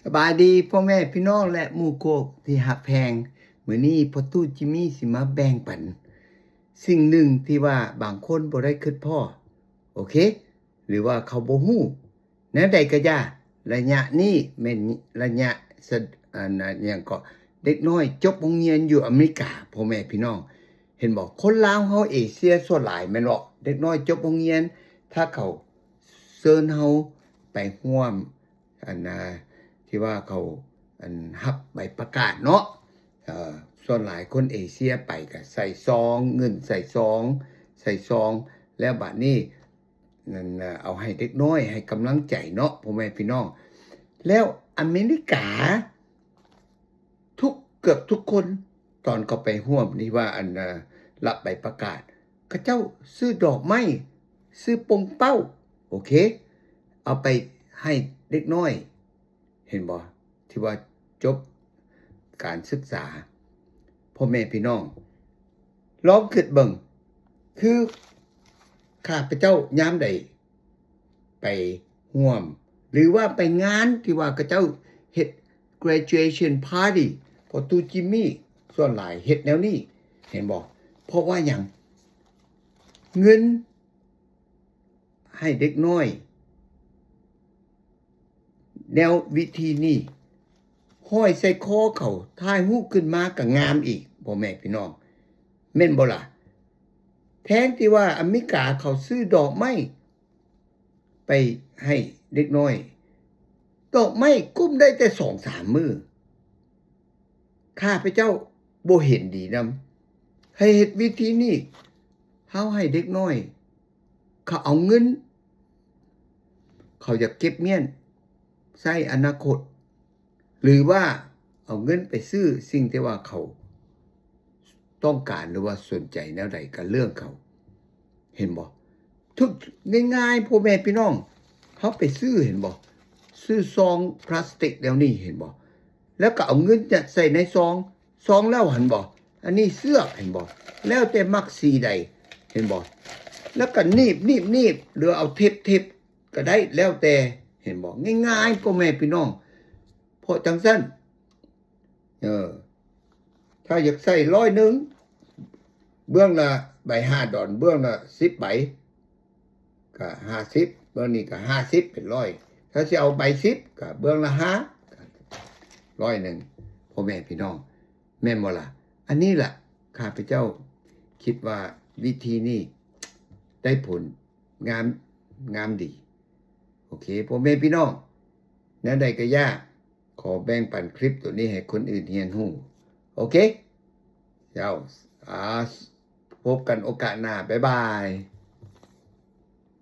ສະບາຍດີພໍ່ແມ່ພີ່ນ້ອງ ແລະ ໝູ່ພວກທີ່ຮັກແພງ. ມື້ນີ້ພໍ່ຕູ້ຈິມມີຊິມາແບ່ງປັນສິ່ງໜຶ່ງທີ່ວ່າບາງຄົນບໍ່ໄດ້ຄິດພໍ້, ໂອເຄ ຫຼືວ່າເຂົາບໍ່ຮູ້. ແນວໃດກໍຢ່າ, ໄລຍະນີ້ແມ່ນໄລຍະ ສະ ອັນ ຫຍັງເກາະ ເດັກນ້ອຍຈົບໂຮງຮຽນຢູ່ອາເມລິກາ ພໍ່ແມ່ພີ່ນ້ອງ. ເຫັນບໍ່? ຄົນລາວເຮົາເອເຊຍສ່ວນຫຼາຍແມ່ນບໍ່? ເດັກນ້ອຍຈົບໂຮງຮຽນ ຖ້າເຂົາເຊີນເຮົາໄປຮ່ວມ ອັນນາ ທີ່ວ່າເຂົາ ອັນ ຮັບໃບປະກາດເນາະ, ເອີ ສ່ວນຫຼາຍຄົນເອເຊຍໄປກໍໃສ່ຊອງ, ເງິນໃສ່ຊອງ, ໃສ່ຊອງ ແລ້ວບາດນີ້ ນັ້ນນະ ເອົາໃຫ້ເດັກນ້ອຍ ໃຫ້ກຳລັງໃຈເນາະ ພໍ່ແມ່ພີ່ນ້ອງ. ແລ້ວອາເມລິກາ ທຸກ ເກືອບທຸກຄົນ ຕອນເຂົາໄປຮ່ວມທີ່ວ່າ ອັນ ເອີ ຮັບໃບປະກາດ ເຂົາເຈົ້າຊື້ດອກໄມ້ ຊື້ປົງເປົ້າ ໂອເຄ ເອົາໄປໃຫ້ເດັກນ້ອຍ ເຫັນບໍ່? ທີ່ວ່າຈົບການສຶກສາ ພໍ່ແມ່ພີ່ນ້ອງ ລອງຄິດເບິ່ງ ຄືຂ້າພະເຈົ້າຍາມໃດໄປຮ່ວມ ຫຼືວ່າໄປງານທີ່ວ່າເຂົາເຈົ້າເຮັດ graduation party ພໍ່ຕູ້ຈິມມີສ່ວນຫຼາຍເຮັດແນວນີ້ ເຫັນບໍ່? ເພາະວ່າຫຍັງ? ເງິນໃຫ້ເດັກນ້ອຍ ແນວວິທີນີ້ ຫ້ອຍໃສ່ຄໍເຂົາ ຖ່າຍຮູບຂຶ້ນມາກໍງາມອີກ ພໍ່ແມ່ພີ່ນ້ອງ ແມ່ນບໍ່ລະ? ແທນທີ່ວ່າອາເມລິກາເຂົາຊື້ດອກໄມ້ໄປໃຫ້ເດັກນ້ອຍ ດອກໄມ້ກຸ້ມໄດ້ແຕ່ສອງສາມມື້ ຂ້າພະເຈົ້າບໍ່ເຫັນດີນຳ ໃຫ້ເຮັດວິທີນີ້ ເຮົາໃຫ້ເດັກນ້ອຍ ເຂົາເອົາເງິນ ເຂົາຢາກເກັບມ້ຽນໃຊ້ອະນາຄົດ ຫຼືວ່າເອົາເງິນໄປຊື້ສິ່ງທີ່ວ່າເຂົາຕ້ອງການ ຫຼືວ່າສົນໃຈແນວໃດກໍເລື່ອງເຂົາ ເຫັນບໍ່? ທຸກ ງ່າຍໆ ພໍ່ແມ່ພີ່ນ້ອງ ເຮົາໄປຊື້ ເຫັນບໍ່? ຊື້ຊອງພລາສຕິກແນວນີ້ ເຫັນບໍ່? ແລ້ວກໍເອົາເງິນຍັດໃສ່ໃນຊອງ ຊອງແລ້ວ ເຫັນບໍ່? ອັນນີ້ເຊືອກ ເຫັນບໍ່? ແລ້ວແຕ່ມັກສີໃດ ເຫັນບໍ່? ແລ້ວກໍໜີບ ໜີບ ໜີບ ຫຼືເອົາເທັບ ເທັບກໍໄດ້ ແລ້ວແຕ່ ເຫັນບໍ່? ງ່າຍໆ ພໍ່ແມ່ພີ່ນ້ອງ ເພາະຈັ່ງຊັ້ນ ເອີ ຖ້າຢາກໃສ່ຮ້ອຍໜຶ່ງ ເບື້ອງລະໃບຫ້າດອນ ເບື້ອງລະສິບໃບ ກໍຫ້າສິບ ເບື້ອງນີ້ກໍຫ້າສິບ ເປັນຮ້ອຍ ຖ້າຊິເອົາໃບສິບ ກໍເບື້ອງລະຫ້າ ກໍຮ້ອຍໜຶ່ງ ພໍ່ແມ່ພີ່ນ້ອງ ແມ່ນບໍ່ລະ? ອັນນີ້ລະ ຂ້າພະເຈົ້າຄິດວ່າວິທີນີ້ໄດ້ຜົນງາມ ງາມດີ ໂອເຄ ພໍ່ແມ່ພີ່ນ້ອງ ແນວໃດກໍຢ່າ ຂໍແບ່ງປັນຄລິບໂຕນີ້ໃຫ້ຄົນອື່ນຮຽນຮູ້ ໂອເຄ ເຈົ້າ ອາ ພົບກັນໂອກາດໜ້າ ບາຍບາຍ.